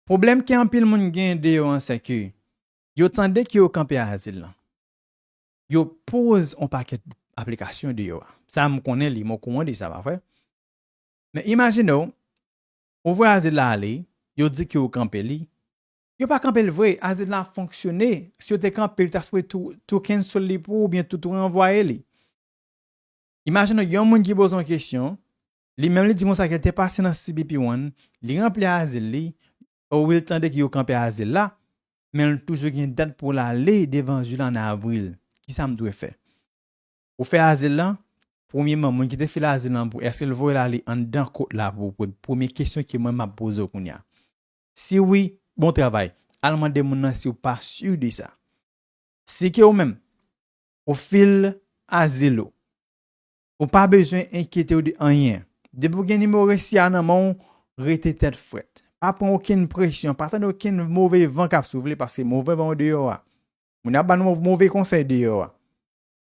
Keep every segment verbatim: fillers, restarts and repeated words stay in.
Pwoblèm ke anpil moun gen deyò an, se ke yo tande ke yo kanpe azil lan. Yo poze yon pakèt aplikasyon deyò a. Sa m konnen li, m okouran de sa, pa vre? Men imajine w, ou voye azil la ale, yo di ke yo kanpe li. Yo pa kanpe l vre, azil la fonksyone. Si yo te kanpe l, ta swe tou, tou cancel li pou ou, oubyen tou, tou ranvwaye li. Imajine yon moun ki poze yon kesyon, li menm li di konsa ke l te pase nan C B P One, li ranpli azil li, ou wi l tande ke yo kanpe azil la, men l toujou gen dat pou l ale devan jij la an avril. Kisa m dwe fè? Ou fè azil lan, premyeman, moun ki te file azil lan pou, èske l voye l ale anndan kot la pou, pou, premye kesyon ke mwen m ap poze w kounye a. Si wi, bon travay. Al mande moun nan si w pa si de sa. Si ke ou menm, ou file azil ou, ou pa bezwen enkyete w de anyen. Depi w gen nimewo resi a nan men w, rete tèt frèt. Pa pran okenn presyon, pa tande okenn move van k ap soufle, paske move van yo deyò a. Moun ap ba nou move konsèy deyò a.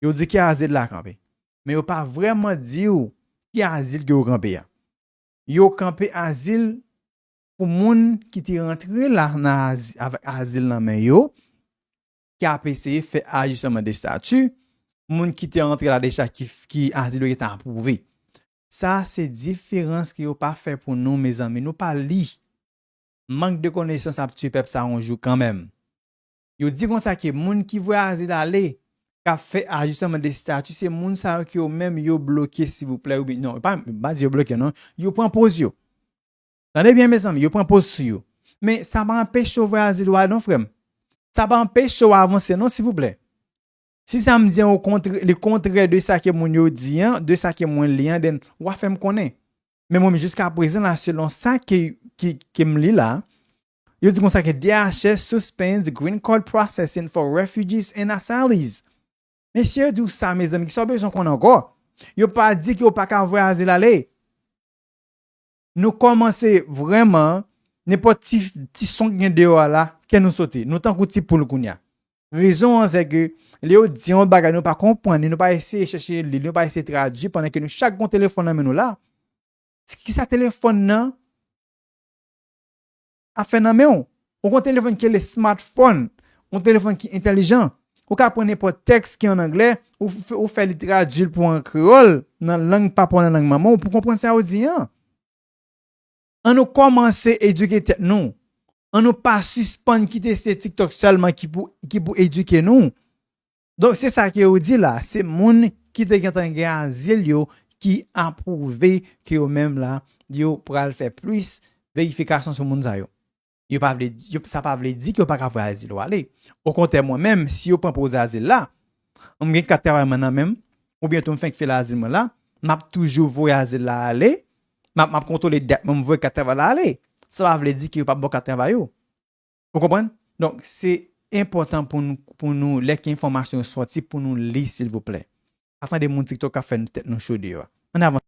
Yo di ke azil la kanpe. Men yo pa vrèman di w ki azil ke yo kanpe a. Yo kanpe azil pou moun ki te rantre la nan az-, avèk azil nan men yo, ki ap eseye fè ajisteman de estati, moun ki te rantre la deja ki, ki azil yo gentan apwouve. Sa se diferans ke yo pa fè pou nou, mezanmi. Nou pa li. Mank de konesans ap tiye pèp sa yon jou kanmenm. Yo di konsa ke moun ki voye azil ale, k ap fè ajisteman de estati, se moun sa yo ke yo menm yo bloke, silvouplè, oubyen, non, pa, m pa di yo bloke, non. Yo pran poz yo. Tande byen, mezanmi, yo pran poz sou yo. Men sa pa anpeche w voye azil ou a, non, frè m. Sa pa anpeche w avanse, non, silvouplè. Si sa m di an, o kontrè, li kontrè de sa ke moun yo di an, de sa ke mwen li an, then w a fè m konnen. Men mwen, jiska prezan la, selon sa ke, ke, ke m li la, yo di konsa ke D H S suspends green card processing for refugees and asylees. Mesye, yo di w sa, mezanmi, kisa w bezwen konnen ankò? Yo pa di ke w pa ka voye azil ale. Nou kòmanse vrèman, nenpòt ti, ti son k gen deyò a la, kè nou sote. Nou tankou ti poul kounye a. Rezon an, se ke lè yo di yon bagay, nou pa konprann li, nou pa eseye chèche li, nou pa eseye tradui, pandan ke nou chak gon telefòn nan men nou la. Kisa telefòn nan ap fè nan men w? Ou gon telefòn ki rele smartphone, yon telefòn ki entèlijan. Ou ka pran nenpòt tèks ki an anglè, ou f-, ou fè li tradui l pou an kreyòl, nan lang papa w, nan lang manman w, pou konprann sa yo di an. Ann nou kòmanse edike tèt nou. Ann nou pa sispann kite se TikTok sèlman ki pou, ki pou edike nou. Donk, se sa ke yo di la, se moun ki te gentan gen azil yo ki apwouve ke yo menm la, yo pral fè plis verifikasyon sou moun sa yo. Yo pa vle, yo, sa pa vle di ke yo pa ka voye azil yo ale. Okontrè, mwen menm, si yo pran poze azil la, m gen kat travay mwen nan men m, oubyen tou m fenk file azil mwen la, m ap toujou voye azil la ale, m ap, m ap kontwole dat mwen, m voye kat travay la ale. Sa pa vle di ke yo p ap ba w kat travay ou. Ou konprann? Donk, se enpòtan pou nou, pou nou, lè ke enfòmasyon yo sòti, pou nou li, silvouplè. Pa tande moun TikTok k ap fè tèt nou cho deyò a. Ann avanse.